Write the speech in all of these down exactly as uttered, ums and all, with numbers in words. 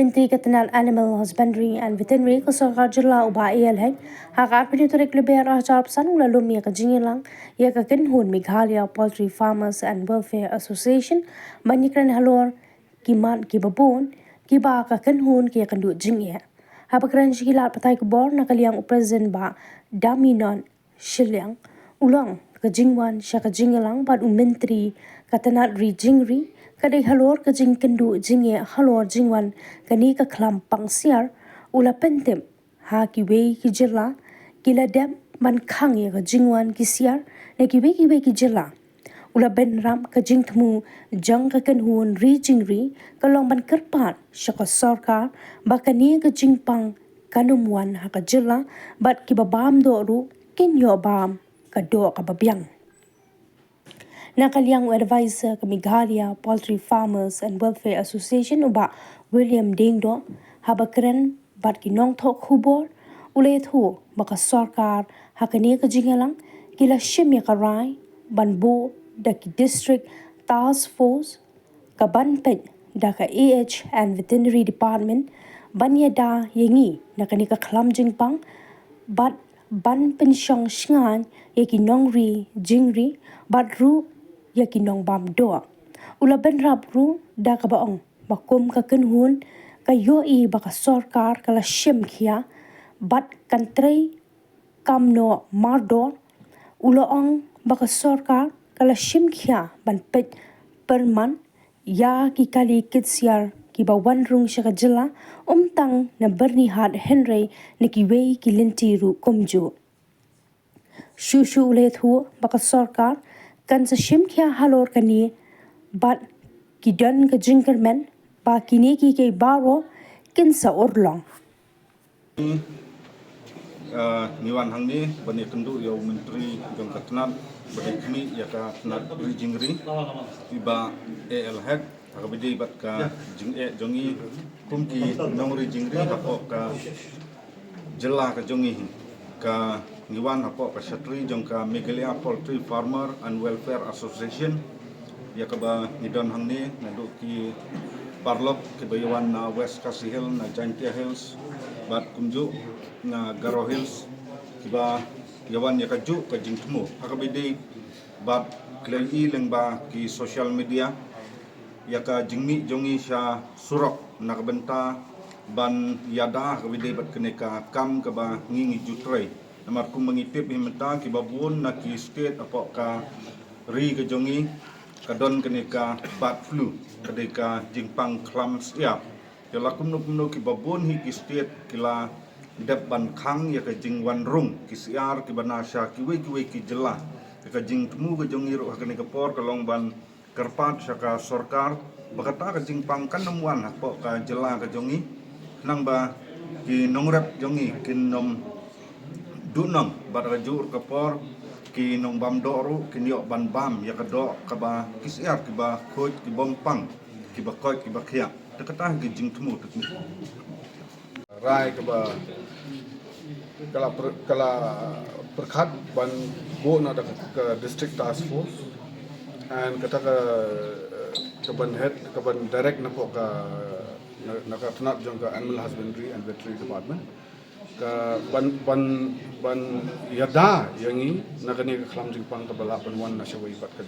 Myntri ka tnat Animal Husbandry and Veterinary ka sorkar jylla u Bah A L Hek, ha ka arphew tarik Lber arhajar arphew san u la lum ïa ka jingïalang ïa ka kynhun Meghalaya Poultry Farmers and Welfare Association ban ïakren halor ki mat kiba bun kiba ka kynhun ki ïakynduh jingeh. Haba kren sha ki lad pathai khubor na ka liang u President Bah Daminon Shiliang, u la ong ka jingwan sha ka jingïalang bad u Myntri ka tnat ri jingri ka dei halor ka jingkynduh jingeh halor jingwan kane ka khlam pang siar. U la pyntip ha kiwei ki jylla ki la dep ban khang ïa ka jingwan ki siar na kiwei kiwei ki jylla. U la bynrap ka jingthmu jong ka kynhun ri jingri ka long ban kyrpad sha ka sorkar ba kane ka jingpang kan ym wan ha ka jylla bad kiba bam doh ruh kin ïoh bam ka doh kaba biang. Na ka liang u advisor ka Meghalaya Poultry Farmers and Welfare Association u Bah William Diengdoh, haba kren bad ki nongthoh khubor u la ïathuh ba ka sorkar ha kane ka jingïalang ki la shim ïa ka rai ban buh da ki District Task Force ka ban peit da ka A H and Veterinary Department ban ïada ïa ngi na kane ka khlam jingpang bad ban pynshong shngaiñ ïa ki nongri jingri bad ruh ïa ki nongbam doh. U la bynrap ruh da kaba ong ba kum ka kynhun ka ïohi ba ka sorkar ka la shim khia bad kan trei kam noh mardor. U la ong ba ka sorkar ka la shim khia ban peit pyrman ïa ki kali kit siar kiba wan rung sha ka jylla, ym tang na Byrnihat hynrei na kiwei ki lynti ruh kumjuh. Shuh shuh u la ïathuh ba ka sorkar kan sa shim khia halor kane bad ki don ka jingkyrmen ba kine kiei kiei baroh kin sa urlong. Ah, ngi wan hangne ban ïakynduh ïa u Myntri jong ka tnat ba dei khmih ïa ka tnat ri jingri, i Bah A L Hek, ha kaba ïadei bad ka jingeh jong ngi kum ki nongri jingri hapoh ka jylla ka jong ngi, ka ngi wan hapoh ka shatri jong ka Meghalaya Poultry Farmer and Welfare Association, ïa kaba ngi don hangne naduh ki paralok kiba ïawan na West Khasi Hills, na Jaintia Hills bad kumjuh na Garo Hills, kiba ïawan ïa kajuh ka jingthmu ha kaba ïadei bad khlei i lyngba ki social media ïa ka jingmih jong ngi sha surok na ka bynta ban ïada ha kaba ïadei bad kane ka kam kaba ngi ngi ju trei. Namar kumba ngi tip hi mynta, kiba bun na ki state hapoh ka ri ka jong ngi ka don kane ka bird flu, ka dei ka jingpang khlam syiar. Te la kumno kumno kiba bun hi ki state ki la dep ban khang ïa ka jingwan rung ki syiar kiba na sha kiwei kiwei ki jylla. Ïa ka jingthmu ka jong ngi ruh ha kane ka por ka long ban kyrpad sha ka sorkar ba kata ka jingpang kan ym wan hapoh ka jylla ka jong ngi, khnang ba ki nongrep jong ngi kin ym duhnong bad ha kajuh ka por ki nongbam doh ruh kin ïoh ban bam ïa ka doh kaba ki syiar kiba khuid ki bym pang, kiba koit kiba khiah. Te kata hi ka jingthmu te. Rai kaba ka la pyrkhat ban buh noh da ka District Task Force, and kata ka, ka ban head, ka ban direct na pok ka, na ka tnat jong ka Animal Husbandry and Veterinary Department, ka ban, ban, ban ïada ïa ngi na kane ka khlam jingpang kaba lah ban wan na shawei pat ka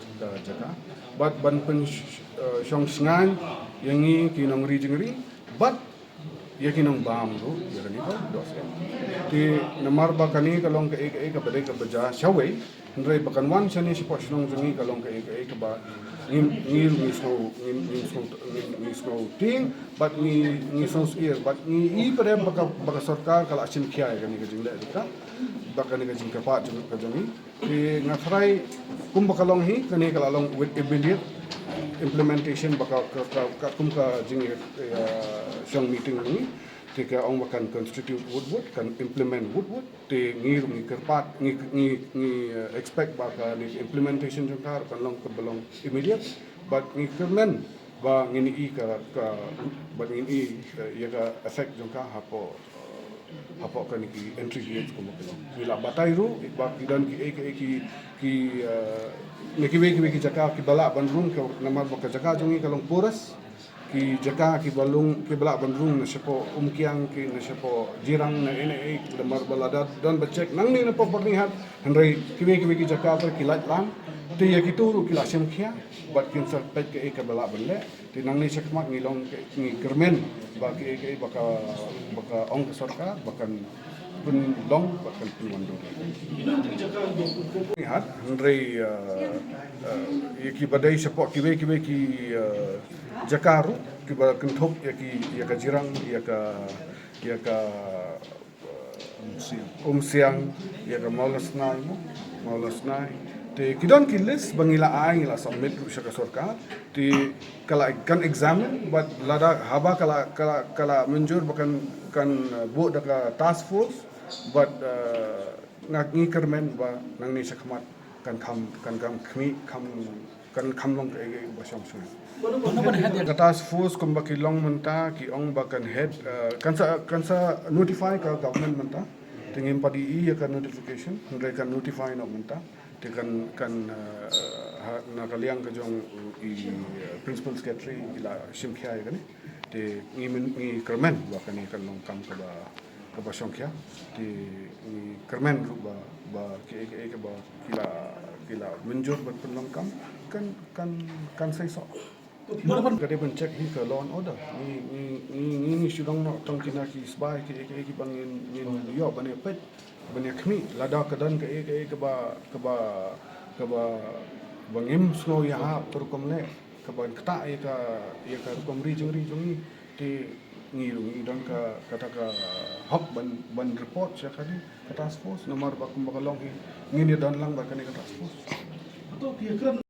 jaka, bad ban pynshong shngaiñ ïa ngi ki nongri jingri bad ïa ki nongbam ruh ïa kane ka dohsyiar. Te namar ba kane ka long kaei kaei kaba dei kaba jia shawei, hynrei ba kan wan shane shapoh shnong jong ngi ka long kaei kaei kaba ngi, ngi, ngi sngew, ngi, ngi sngew, ngi, ngi sngew tieng bad ngi, ngi sngew syier bad ngi i pat ba ka, ba ka sorkar ka la shim khia ïa kane ka jingleh jong ka, ba kane ka jingkyrpad jong ka jong ngi. Te nga tharai kumba ka long hi, kane ka la long with immediate implementation, ba ka, ka, ka, ka kum ka jing, eh, shong meeting ngi, te ka ong ba kan constitute wut wut, kan implement wut wut, te ngi ruh ngi kyrpad, ngi, ngi, ngi, eh, expect ba kane ka implementation jong ka ruh kan long kaba long immediate, bad ngi kyrmen ba ngin i ka, ka, bad ngin i, eh, ïa ka effect jong ka hapoh, hapoh kane ki entry gates kumba ka long. Ngi la batai ruh ba ki don kiei kiei ki, ki, eh, na kiwei kiwei ki jaka kiba lah ban rung, namar ba ka jaka jong ngi ka long porous, Ki jaka kiba lung, kiba lah ban rung na shapoh Umkiang, ki na shapoh Jirang, na ei na ei, namar ba lada don ba check nangne na Papar Nihad, hynrei kiwei kiwei ki jaka pat ki lait lang. Te ïa kitu ruh ki la shim khia bad kin sa peit kaei kaba lah ban leh. Te nangne shakhmat ngi long, ngi kyrmen ba kaei kaei ba ka, ba ka ong ka sorkar ba kan pynlong bad kan pynwandur. Nihad, hynrei, eh, eh, ïa kiba dei shapoh kiwei kiwei ki, eh, jaka ruh kiba kynthup ïa ki, ïa ka Jirang, ïa ka, ïa ka, eh, Umsiang, ïa ka Mawlasnai, Mawlasnai. Te ki don ki list ba ngi la ai, ngi la submit ruh sha ka sorkar. Te ka la, kan examine bad lada haba ka la, ka la, ka la mynjur ba kan, kan, eh, buh da ka task force bad, eh, nga, ngi kyrmen ba nangne shakhmat kan kham, kan kham khmih, kham, kan kham long kaei kaei ba shong shuh. Ka task force kumba ki long mynta ki ong ba kan head, eh, kan sa, kan sa notify ka government mynta. Te ngim pat ïohi ïa ka notification, hynrei kan notify noh mynta. Te kan, kan, eh, ha, na ka liang ka jong i, eh, principal secretary ki la shim khia ïa kane. Te ngi myn, ngi kyrmen ba kane kan long kam kaba, kaba shong khia. Te ngi kyrmen ruh ba, ba kiei kiei kaba ki la, ki la mynjur ban pynlong kam kan, kan, kan seisoh. Ka dei ban check hi ka law and order. Ngi, ngi, ngi, ngi, ngi shu dang noh tang kine ki sbai kiei kiei kiba ngin, ngin ïoh ban ïa peit, ban ïa khmih. Lada ka don kaei kaei kaba, kaba, kaba, ba ngim sngew ïahap ka rukom leh, kaba ktah ïa ka, ïa ka rukom ri jong ri jong ngi. Te ngi ruh ngi don ka, kata ka hok ban, ban report sha kane ka task force, namar ba kumba ka long hi ngin ïa don lang bad kane ka task force.